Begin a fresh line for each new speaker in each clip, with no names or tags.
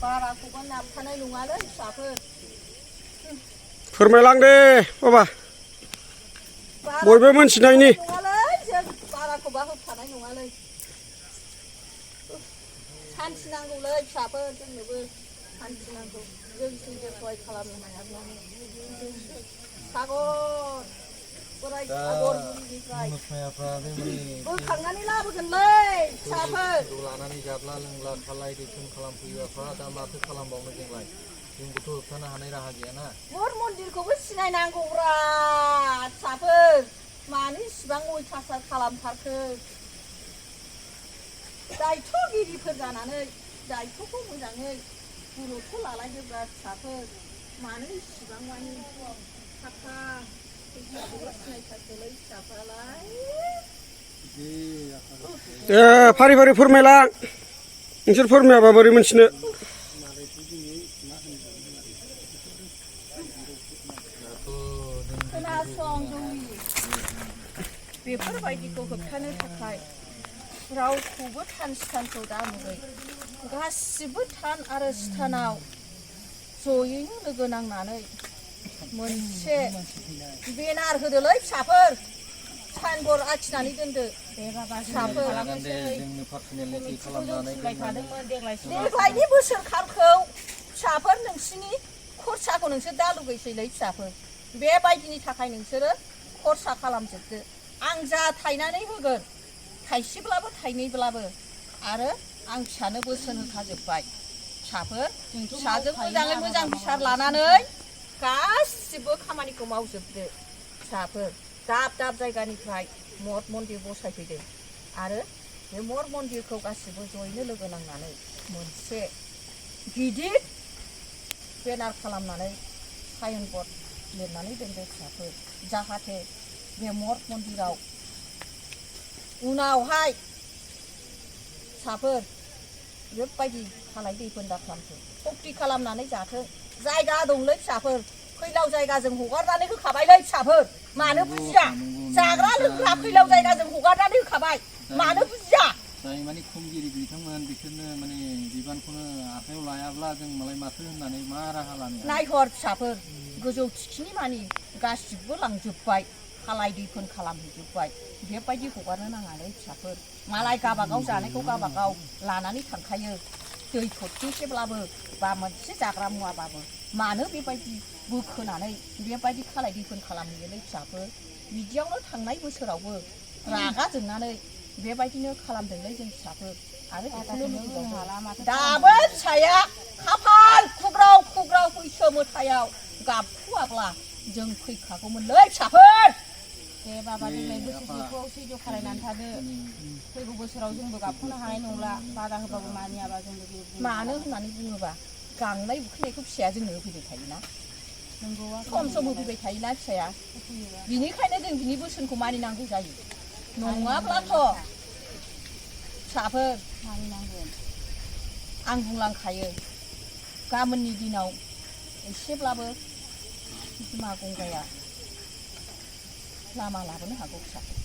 बाराखौबो नाबथानाय नङालै फिसाफोर
फोरमायलांदे बाबा बयबो मोनथिनायनि
नङालै जों बाराखौबा होबथानाय नङालै सान्थि नांगौलै फिसाफोर जोंनोबो सान्थि नांगौ जों सैज्य सहाय खालामनो हायाब्लानो सागर बोराय सागर बुरिनिफ्राय बोखांनानै लाबोगोनलै फिसाफोर
लानानै जाब्ला लोंला खालाय दैथुन खालामफैयोफ्रा दा माथो खालामबावनो जोंलाय जोंबोथ' होबथानो हानाय राहा गैयाना
मठ मन्दिरखौबो सिनायनांगौब्रा फिसाफोर मानो इसिबां अयथासार खालामथारखो दायथ'गिरिफोर जानानै दायथ'खौ मोजाङै गुरुत्व लालायदोब्रा फिसाफोर मानो इसिबां मानि थाखा फैसाखौबो सिनायथारखोलै फिसाफ्रालाय
फारि फारि फोरमायलां नोंसोर फोरमायाबा बोरै मोनथिनो
खोनासं जौरि बेफोरबायदिखौ होबथानो थाखाय रावखौबो थान सिथानखौ दा नुयै गासिबो थान आरो सिथानाव जयैनो लोगो नांनानै मोनसे बेनार होदोलै फिसाफोर साइनबर्ड आखिनानै दोनदो फिसाफोर देग्लायनि बोसोरखालखौ फिसाफोर नोंसिनि खरसाखौ नोंसोर दा लुगैसैलै फिसाफोर बेबायदिनि थाखाय नोंसोरो खरसा खालामजोबदो आं जा थायनानै होगोन थाइसेब्लाबो थाइनैब्लाबो आरो आं फिसानो बोसोन होखाजोब्बाय फिसाफोर फिसाजों मोजाङै मोजां बिसार लानानै गासिबो खामानिखौ मावजोबदो फिसाफोर दाब दाब जायगानिफ्राय मठ मन्दिर बसायफैदों आरो बे मठ मन्दिरखौ गासिबो जयैनो लोगो नांनानै मोनसे गिदिर बेनार खालामनानै साइनबर्ड लिरनानै दोनदो फिसाफोर जाहाथे बे मठ मन्दिराव उनावहाय फिसाफोर बेबायदि खालाय दैफोन दा खालामथों सक्ति खालामनानै जाथों जायगा दंलै फिसाफोर फैलाव जायगाजों हगारनानै होखाबायलै फिसाफोर मानो बुजिया जाग्रा लोंग्रा फैलाव जायगाजों हगारनानै होखाबाय मानो बुजिया
जाय माने खुंगिरि बिथांमोन बिसोरनो माने बिबानखौनो आखायाव लायाब्ला जों मालाय माथो होननानै मा राहा लानो
नायहर फिसाफोर गोजौ थिखिनि मानि गासिबो लांजोब्बाय खालाय दैफोन खालामहैजोब्बाय बेबायदि हगारनो नाङालै फिसाफोर मालाय गाबागाव जानायखौ गाबागाव लानानै थांखायो दै थरथिंसेब्लाबो बा मोनसे जाग्रा मुवाबाबो मानो बेबायदि बोखोनानै बेबायदि खालाय दैफोन खालामहैयोलै फिसाफोर बिदियावनो थांनाय बोसोरावबो रागा जोंनानै बेबायदिनो खालामदोंलै जों फिसाफोर आरो बेखौनो लुबैबावदों दाबो फिसाया खाफाल खुग्राव खुग्राव बैसो मोथायाव गाबखुवाब्ला जों फैखागौमोनलै फिसाफोर दे बाबा देग्लाय बोसोरसेखौ सैज्य खालायनानै थादो फैगौ बोसोराव जोंबो गाबख'नो हानाय नंला बादा होबाबो मानियाबा जोंबो मानो होननानै बुङोबा गांनाय उखैनायखौ फिसाया जोंनो होफैबाय थायोना नंगौआ सम सम होफैबाय थायोना फिसाया बिनिखायनो जों बिनि बोसोनखौ मानिनांगौ जायो नङाब्लाथ' फिसाफोर मानिनांगोन आं बुंलांखायो गाबोननि दिनाव एसेब्लाबो बिमा गंगाया लामा लाबोनो हागौ फिसाफोर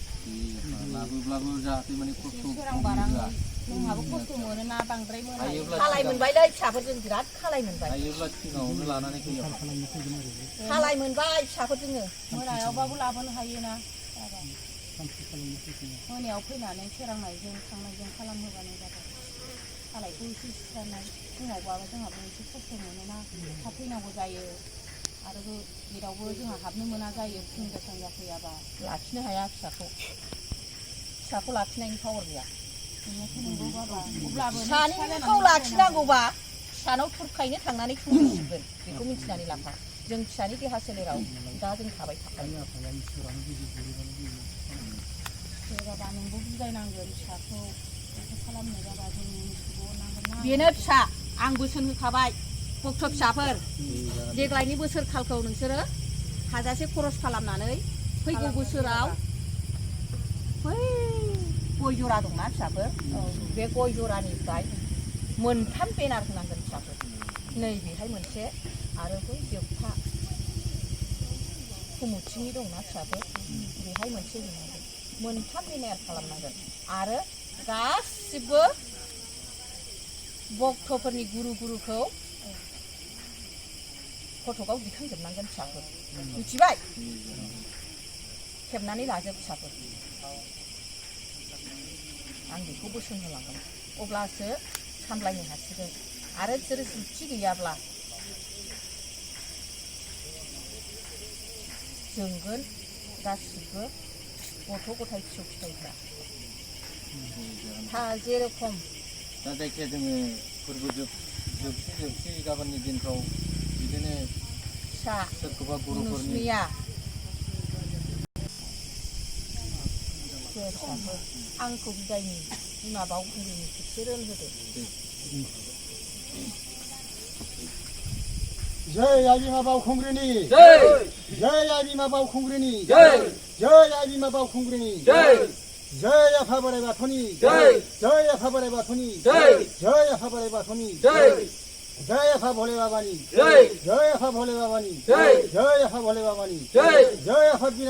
लाबोब्लाबो जाहाथे माने खस्थ'
सोरां बाराङै नोंहाबो खस्थ' मोनोना बांद्राय मोनायो खालाय मोनबायलै फिसाफोर जों बिराद खालाय मोनबाय
हायोब्ला सिगाङावनो लानानै फैयो
खालाय मोनबाय फिसाफोर जोङो मोनायावबाबो लाबोनो हायोना मोनायाव फैनानै सोरांनायजों थांनायजों खालामहोबानो जाबाय खालायखौ एसे सिखारनाय फुङावबाबो जोंहाबो एसे खस्थ' मोनोना थाब फैनांगौ जायो आरो जेरावबो जोंहा हाबनो मोना जायो फुंजा सानजा फैयाबा लाखिनो हाया फिसाखौ लाखिनायनि पावार गैया फिसानिखौ लाखिनांगौबा फिसानाव थुरखायनो थांनानै थुरसिगोन बेखौ मिथिनानै लाफा जों फिसानि देहा सोलेराव दा जों थाबाय थाखायो बाबा नोंबो बुजायनांगोन फिसाखौ खालामनो जाबा जों मिथिगौ नांगोन बेनो फिसा आं बोसोन होखाबाय भक्त फिसाफोर देग्लायनि बोसोरखालखौ नोंसोरो हाजासे खरस खालामनानै फैगौ बोसोराव बै गय जरा दंना फिसाफोर बे गय जरानिफ्राय मोनथाम बेनार होनांगोन फिसाफोर नै बेहाय मोनसे आरो बै जोबथा कुमुथिनि दंना फिसाफोर बेहाय मोनसे होनांगोन मोनथाम बेनार खालामनांगोन आरो गासिबो भक्तफोरनि गुरुखौ फटकआव दिखांजोबनांगोन फिसाफोर मिथिबाय खेबनानै लाजोब फिसाफोर आं बेखौ बोसोन होलांगोन अब्लासो सामलायनो हासिगोन आरो बिसोरो जुक्ति गैयाब्ला जोंगोन गासिबो गथ' गथाय फिसौ फिथाइफ्रा जेरखम
दा जायखिया जोङो फोरबो जोबसि गाबोननि दिनफ्राव बिदिनो
फिसा
सोरखौबा गुरुफोरनि
नुसुमिया आंखौ बिदायनि बिमा बावखुंग्रिनि खेबसे रोनहोदो
जय आइ बिमा बावखुंग्रिनि
जय
जय आइ बिमा बावखुंग्रिनि
जय
जय आइ बिमा बावखुंग्रिनि
जय
जय आफा बोराइ बाथौनि
जय
जय आफा बोराइ बाथौनि
जय
जय आफा बोराइ बाथौनि
जय
जय आफा भोले बाबानि
जय
जय आफा भोले बाबानि
जय
जय आफा भोले बाबानि
जय
जय आफा बिना